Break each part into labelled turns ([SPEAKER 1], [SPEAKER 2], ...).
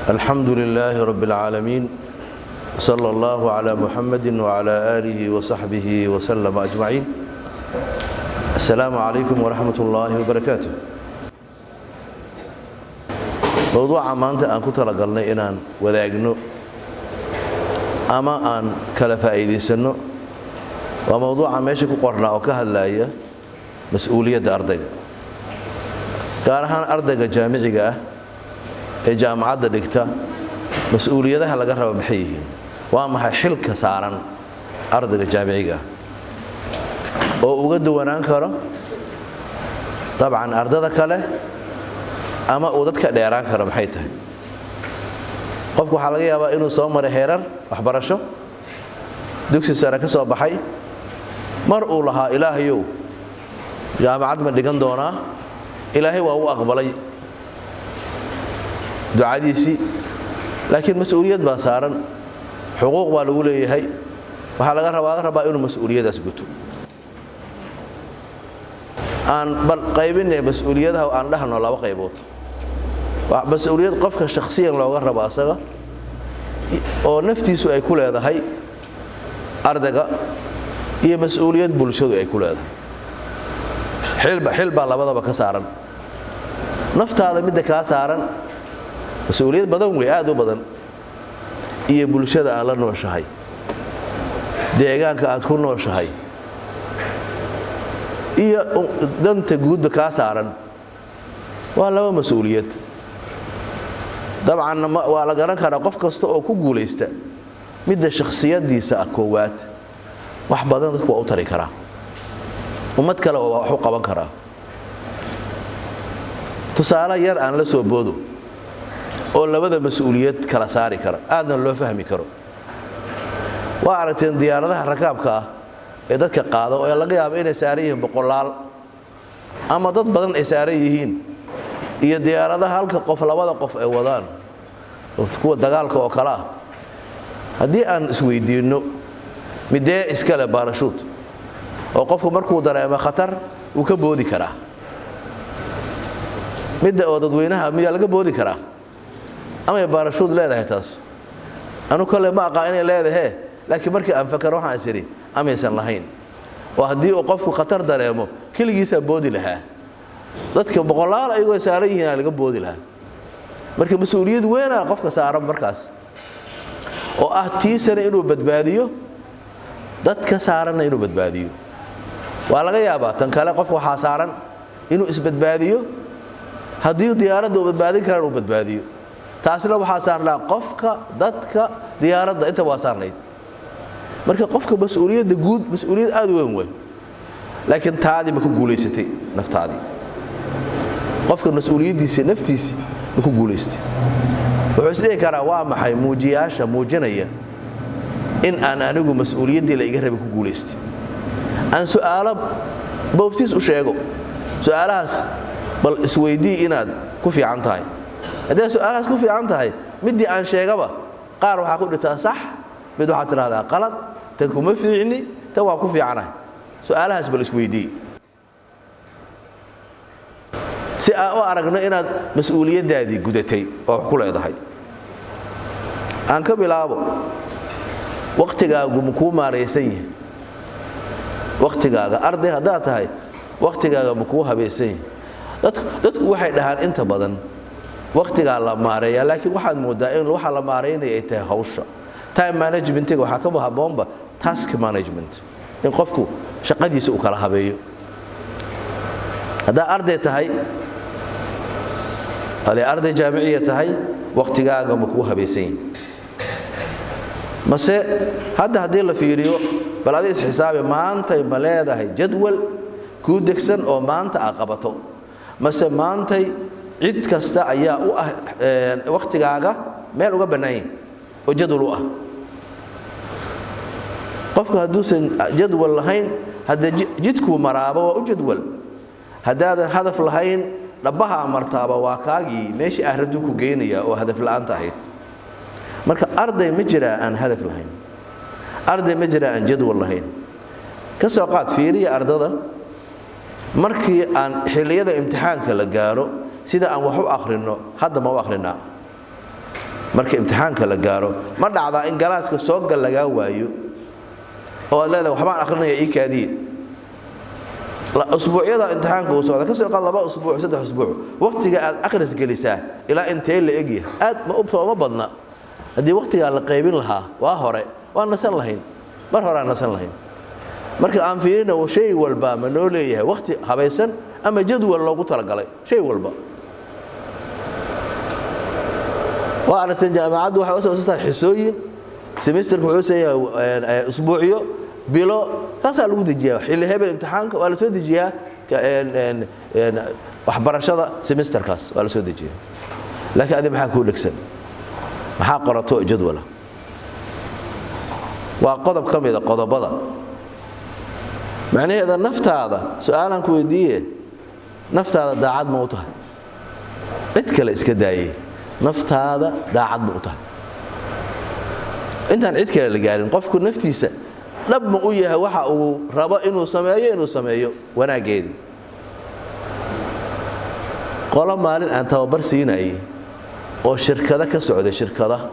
[SPEAKER 1] الحمد لله رب العالمين، صلى الله على محمد وعلى آله وصحبه وسلم أجمعين. السلام عليكم ورحمة الله وبركاته. Mowduuca maanta aan ku talagalnay inaan wadaagno ama aan kala faa'iidaysanno waa mowduuca meesha ku qornaa oo ka hadlaya mas-uuliyadda ardayga, gaar ahaan ardayga jaamiciga ah ee jaamacadda dhigta. Mas-uuliyadaha laga raba maxay yihiin? Waa maxay xilka saaran ardayga jaamiciga ah oo uga duwanaan karo dabcan ardada kale ama uu dadka dheeraan karo? Maxay tahay? Qofku waxaa laga yaabaa inuu soo maray heerar waxbarasho, dugsi sare ka soo baxay, mar uu lahaa: "Ilaahayow, jaamacad ma dhigan doonaa?" Ilaahay waa u aqbalay ducadiisii, laakiin mas-uuliyad baa saaran, xuquuq baa lagu leeyahay. Waxaa laga rabaa inuu mas-uuliyadaas guto. Aan bal qaybinay mas-uuliyadaha, aan dhahno laba qaybood: mas-uuliyad qofka shakhsiyan looga rabo asaga oo naftiisu ay ku leedahay ardayga, iyo mas-uuliyad bulshadu ay ku leedahay. Xil baa labadaba ka saaran. Naftaada midda kaa saaran mas-uuliyad badan wey, aad u badan, iyo bulshada aad la nooshahay, deegaanka aad ku nooshahay iyo danta guudba kaa saaran. Waa laba mas-uuliyad. Dabcan waa la garan karaa, qof kasta oo ku guulaysta midda shakhsiyadiisa ah koowaad, wax badan dadku waa u tari karaa, ummad kale waa wax u qaban karaa. Tusaale yar aan la soo boodo oo labada mas-uuliyad kala saari kara, aadna loo fahmi karo. Waa aragteen diyaaradaha rakaabka ah ee dadka qaada oo laga yaabo inay saaran yihiin boqolaal ama dad badan ay saaran yihiin, iyo diyaaradaha halka qof, labada qof ay wadaan, kuwa dagaalka oo kale ah. Haddii aan isweydiinno, midee iskale baarashuut oo qofku markuu dareemo khatar wuu ka boodi karaa? Midda oo dadweynaha miyaa laga boodi karaa amay baarashuut leedahay taas? Anu kale ma aqaa inay leedahe, laakiin markii aan fakaro waxaan is idhi amaysan lahayn, oo haddii uu qofku khatar dareemo keligiisaa boodi lahaa, dadka boqolaal ayagoo saaran yihiin aa laga boodi lahaa. Marka mas-uuliyad weynaa qofka saaran markaas, oo ah tiisana inuu badbaadiyo, dadka saaranna inuu badbaadiyo. Waa laga yaabaa tan kale qofka waxaa saaran inuu isbadbaadiyo, haddii diyaaradda uu badbaadin karaan uu badbaadiyo. Taasna waxaa saarnaa qofka, dadka, diyaaradda, inta waa saarnayd. Marka qofka mas-uuliyadda guud mas-uuliyad aad u weyn wey, laakiin taadii ma ku guulaysatay? Naftaadii, qofka mas-uuliyaddiisa naftiisi ma ku guulaystay? Wuxuu isdhihi karaa: waa maxay muujiyaasha muujinaya in aan anigu mas-uuliyaddii la iga rabay ku guulaystay? Aan su'aalo boobtiis u sheego. Su-aalahaas bal isweydii inaad ku fiican tahay. Haddaad su-aalahaas ku fiican tahay, middii aan sheegaba qaar waxaa ku dhigtaa sax, mid waxaad tidhahdaa qalad, tan kuma fiicni, tan waa ku fiicanahay. Su-aalahaas bal isweydii si aan u aragno inaad mas-uuliyaddaadii gudatay oo wax ku leedahay. Aan ka bilaabo: wakhtigaagu ma kuu maaraysan yahay? Wakhtigaaga, arday haddaad tahay, wakhtigaaga ma kuu habaysan yahay? Dadku waxay dhahaan inta badan wakhtigaa la maareeyaa, laakiin waxaad moodaa in waxa la maaraynaya ay tahay hawsha. Time managementiga waxaa ka habboonba task management, in qofku shaqadiisa uu kala habeeyo. Haddaa arday tahay, ale arday jaamiciya tahay, wakhtigaaga ma kuu habaysan yahay? Mase hadda haddii la fiiriyo, bal adi isxisaabi: maantay ma leedahay jadwal kuu degsan oo maanta aad qabato, mase maantay cid kasta ayaa u ah wakhtigaaga meel uga bannaan yahay oo jadwal u ah? Qofku hadduusan jadwal lahayn, haddee jidkuu maraaba waa u jadwal. Haddaadan hadaf lahayn, dhabbahaa martaaba waa kaagii meeshii ah rabduu ku geynayaa oo hadaf la'aanta ahayd. Marka arday ma jiraa aan hadaf lahayn? Arday ma jiraa aan jadwal lahayn? Ka soo qaad, fiiriya ardada, markii aan xilliyada imtixaanka la gaaro, sida aan wax u akhrino hadda ma u akhrinaa? Marka imtixaanka la gaaro, ma dhacdaa in galaaska soo gal lagaa waayo oo aad leedahay waxbaan akhrinaya ii kaadiye? Usbuucyada imtixaanka uu socda, ka soo qaad 2 usbuuc, 3 usbuuc, waqtiga aad akhris gelisaa ilaa intee la egyahay? Aad ma u ma badna. Haddii waqtigaa la qaybin lahaa waa hore, waan nasan lahayn, mar horaan nasan lahayn. Marka aan fiirina, shay walba ma noo leeyahay waqti habaysan ama jadwal loogu talagalay shay walba? Waa aragteen, jaamacaddu waxay u samaysan tahay xisooyin, semesterka wuxuu leeyahay usbuucyo, bilo, taasaa lagu dejiyaa. Xilli hebel imtixaanka waa la soo dejiyaa, waxbarashada semesterkaas waa la soo dejiyaa. Laakiin adi maxaa kuu dhegsan? Maxaa qorato jadwala? Waa qodob ka mida qodobada. Macnaheeda, naftaada su-aalaan ku weydiiye: naftaada daacad ma u tahay? Cid kale iska daayey, naftaada daacad ma u tahay? Intaan cid kale la gaarin, qofku naftiisa dhab ma u yahay waxa uu rabo inuu sameeyo, inuu sameeyo wanaaggeedii? Qolo maalin aan tababar siinayay oo shirkado ka socday, shirkada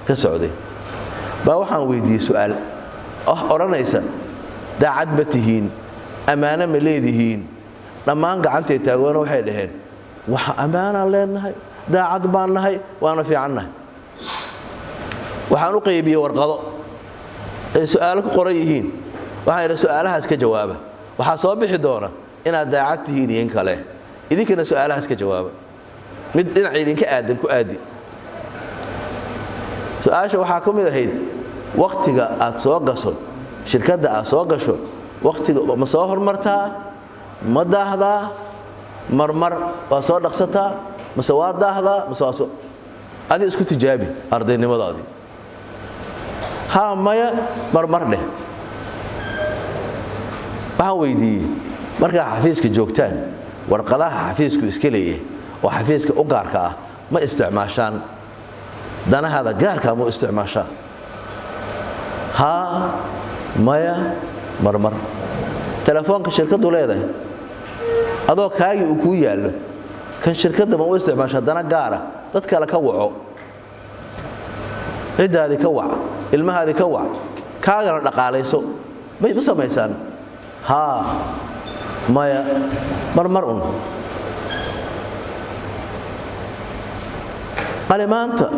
[SPEAKER 1] ka socday, baa waxaan weydiiyey su-aal oh odhanaysa: daacad ma tihiin? Ammaano ma leedihiin? Dhammaan gacantay taagoona, waxay dhaheen: waxa ammaanaan leenahay, daacad baan nahay, waana fiicannahay. Waxaan u qaybiyey warqado ay su-aalo ku qoran yihiin. Waxaan idhi: su-aalahaas ka jawaaba, waxaa soo bixi doona inaad daacad tihiin iyo in kale. Idinkana su-aalahaas ka jawaaba, mid dhinaca idinka aadan ku aadi. Su-aasha waxaa ka mid ahayd: wakhtiga aad soo gasho shirkadda, aad soo gasho wakhtiga, ma soo hormartaa, ma daahdaa, marmar waa soo dhaqsataa, mase waa daahdaa, mase waa soo adi isku tijaabi ardaynimadaadii? Haa, maya, marmar dheh. Waxaan weydiiyey: markaa xafiiska joogtaan, warqadaha xafiisku iska leeyahay oo xafiiska u gaarka ah ma isticmaashaan? Danahaada gaarkaa ma u isticmaashaa? Haa, maya, marmar. Telefoonka shirkaddu leedahay, adoo kaagii uu kuu yaallo, kan shirkadda ma u isticmaashaa dana gaara? Dad kale ka waco, ciddaadii ka wac, ilmahaadii ka wac, kaagana dhaqaalayso, ma samaysaan? Haa, maya, marmar un. Qalimaanta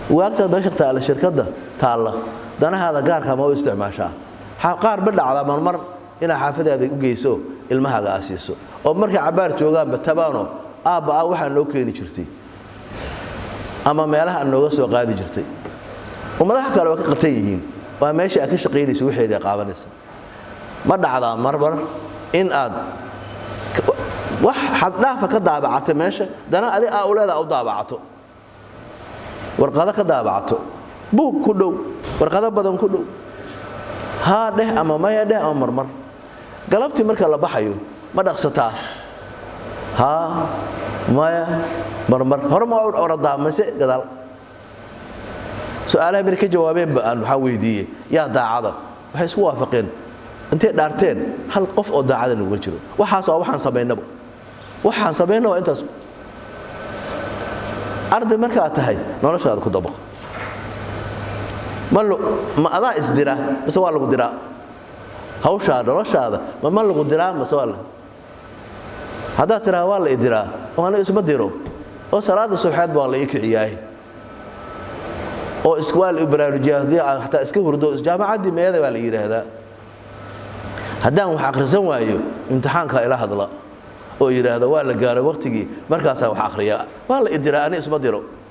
[SPEAKER 1] waagtaad meesha taalla, shirkadda taalla, danahaada gaarkaa ma u isticmaashaa? Qaar ma dhacdaa marmar inaad xaafadaada u geyso, ilmahaaga aa siiso, oo markay cabbaar joogaanba tabaano aabba ah waxaa noo keeni jirtay ama meelaha aad nooga soo qaadi jirtay? Ummadaha kale waa ka qatan yihiin, waa meesha aad ka shaqaynaysa waxeedii qaabanaysa. Ma dhacdaa marmar in aad wax xaddhaafa ka daabacata meesha, dana adi aa u leedaa u daabacato, warqado ka daabacato, buug ku dhow, warqado badan ku dhow? Haa dheh ama maya dheh ama marmar. Galabtii marka la baxayo, ma dhaqsataa? Haa, maya, marmar. Hore ma oradaa mase gadaal? Su-aalaha mar ka jawaabeenba aan waxaa weydiiyey: yaa daacada? Waxay isku waafaqeen intay dhaarteen, hal qof oo daacada naguma jiro. Waxaas waa waxaan samaynaba, waxaan samayna waa intaas. Arday markaad tahay, noloshaada ku dabaq. Ma adaa isdira mise waa lagu diraa? Hawshaa noloshaada ma lagu diraa mase waa? Haddaad tiraa waa la idiraa oo aniga isma diro, oo salaada subaxeed baa la ii kiciyaay, oo waa la i baraarujiyaa, haddii aan xataa iska hurdo, jaamacaddii meeda baa la yidhaahdaa. Haddaan wax akhrisan waayo, imtixaankaa ila hadla oo yidhaahda waa la gaaray waqtigii, markaasaa wax akhriyaa. Waa la idiraa, ani isma diro.